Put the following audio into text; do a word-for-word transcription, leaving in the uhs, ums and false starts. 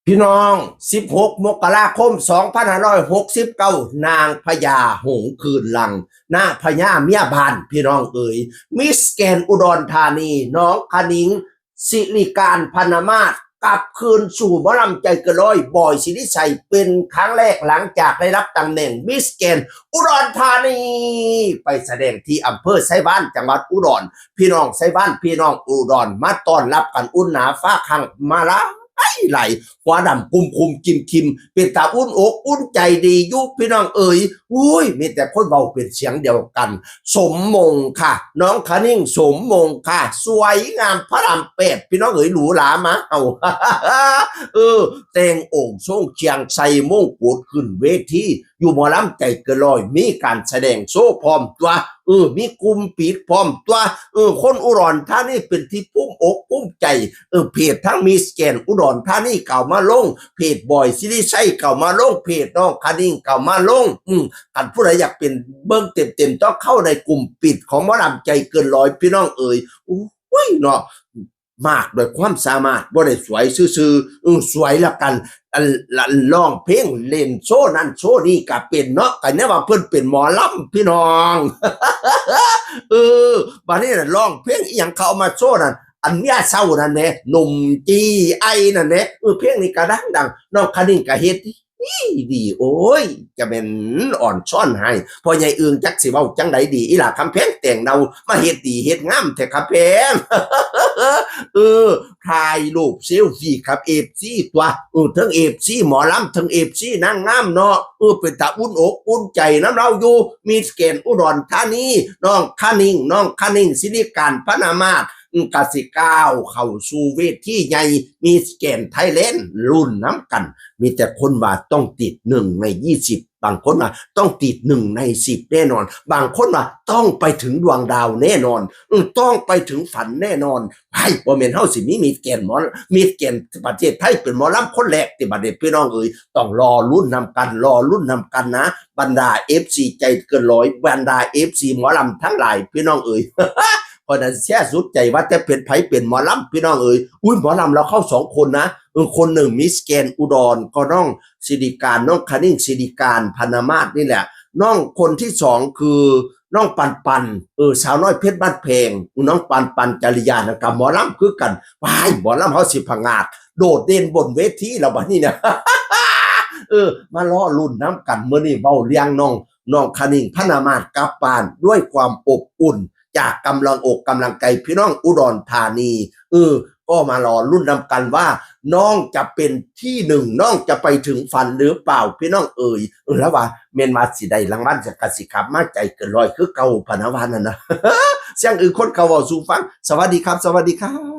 พี่น้อง สิบหก มกราคม สองพันห้าร้อยหกสิบเก้า นางพญาหงส์คืนลัง นางพญาเมียบ้าน พี่น้องเอ๋ย มิสแกรนด์อุดรธานี น้องคะนิง ศิริการ พรรณมาศ กลับคืนสู่หมอลำใจเกินร้อย บอย ศิริชัย เป็นครั้งแรกหลังจากได้รับตำแหน่งมิสแกรนด์อุดรธานี ไปแสดงที่อำเภอไชยบ้าน จังหวัดอุดร พี่น้องไชยบ้าน พี่น้องอุดร มาต้อนรับกันอุ่นหนาฟ้าคัง มาหลายหลาย หัวดำกุมคุมกิมคิม เป็นตาอุ่นอกอุ่นใจดีอยู่ พี่น้องเอ๋ย อุ้ย มีแต่คนเว้าเป็นเสียงเดียวกัน สมมงค่ะ น้องคะนิง สมมงค่ะ สวยงามพระรามแปด พี่น้องเอ๋ย หรูหรามาเอา เออ แต่งองค์ทรงเชียงใส่มงกุฎขึ้นเวที อยู่หมอลำใจเกินร้อย มีการแสดงโชว์พร้อมตัว เออ มีกลุ่มปิดพร้อมตัว เออ คนอุดรธานีเป็นที่ภูมิอกภูมิใจ เออ เพจทั้งมิสแกรนด์อุดรธานีเก่ามาลง เพจบอย ศิริชัยเก่ามาลง เพจน้องคะนิงเก่ามาลง อืม คันผู้ใดอยากเป็นเบิ่งเต็มๆ ต้องเข้าในกลุ่มปิดของหมอลำใจเกินร้อย พี่น้องเอ๋ย อุ้ยเนาะ มากด้วยความสามารถ บ่ได้สวยซื่อๆ อือ สวยแล้วกัน อัน อันร้องเพลง เล่นโชว์นั่นโชว์นี่ก็เป็นเนาะ ก็เนี่ยว่าเพิ่นเป็นหมอลำ พี่น้อง เออ บัดนี้น่ะร้องเพลงอีหยังเขาเอามาโชว์นั่น อันเมียเศร้านั่นแหม หนุ่มจีไอนั่นแหม เออ เพลงนี้ก็ดังๆ น้องคะนิงก็เฮ็ด ดีดี โอ้ย จะเป็นอ่อนซ่อนให้ พ่อใหญ่อึ่งจักสิเว้าจังใดดี อีหล่าคำแพงแต่งเนา มาเฮ็ดดีเฮ็ดงามแท้คำแพง เออ ถ่ายรูปเซลฟี่กับ เอฟซี ตัว เออ ทั้ง เอฟซี หมอลำ ทั้ง เอฟซี นางงามเนาะ เออ เป็นตาอุ่นอกอุ่นใจนำเราอยู่ มิสแกรนด์อุดรธานี น้องคะนิง น้องคะนิง ศิริการ พรรณมาศ อืม กะสิก้าวเข้าสู่เวทีใหญ่ มิสแกรนด์ไทยแลนด์ รุ่นน้ำกัน มีแต่คนว่าต้องติดหนึ่งในยี่สิบ บางคนว่าต้องติดหนึ่งในสิบแน่นอน บางคนว่าต้องไปถึงดวงดาวแน่นอน อืม ต้องไปถึงฝันแน่นอน ไอ้ บ่แม่นเฮาสิมีมิสแกรนด์หมอ มิสแกรนด์ประเทศไทยเป็นหมอลำคนแรกติ บัดนี้พี่น้องเอ๋ย ต้องรอลุ้นนำกัน รอลุ้นนำกันนะ บรรดา เอฟซี ใจเกินร้อย บรรดา เอฟซี หมอลำทั้งหลาย พี่น้องเอ๋ย เพราะนั้นเสียสุดใจว่าจะเป็นไผเป็นหมอลำ พี่น้องเอ๋ย อุ้ย หมอลำเราเข้าสองคนนะ เออ คนหนึ่งมิสแกรนด์อุดร ก็น้องศิริการ น้องคะนิง ศิริการ พรรณมาศนี่แหละ น้องคนที่สองคือน้องปันปัน เออ สาวน้อยเพชรบ้านแพง น้องปันปัน จริยา นะ กับหมอลำคือกัน ว้าย หมอลำเฮาสิผงาด โดดเด่นบนเวทีแล้วบัดนี้เนี่ย เออ มารอลุ้นน้ำกัน มื้อนี้เว้าเรื่องน้อง น้องคะนิง พรรณมาศ กลับบ้านด้วยความอบอุ่น จากกำลังอกกำลังใจพี่น้องอุดรธานี เออ ก็มารอลุ้นนำกันว่าน้องจะเป็นที่หนึ่ง น้องจะไปถึงฝันหรือเปล่า พี่น้องเอ๋ย เออ แล้วว่าแม่นว่าสิได้รางวัล จะกะสิขับมาใจเกินร้อยคือเก่า พะนะว่านั่นนะ เสียงอื่นคนเขาเว้าสู่ฟัง สวัสดีครับ สวัสดีครับ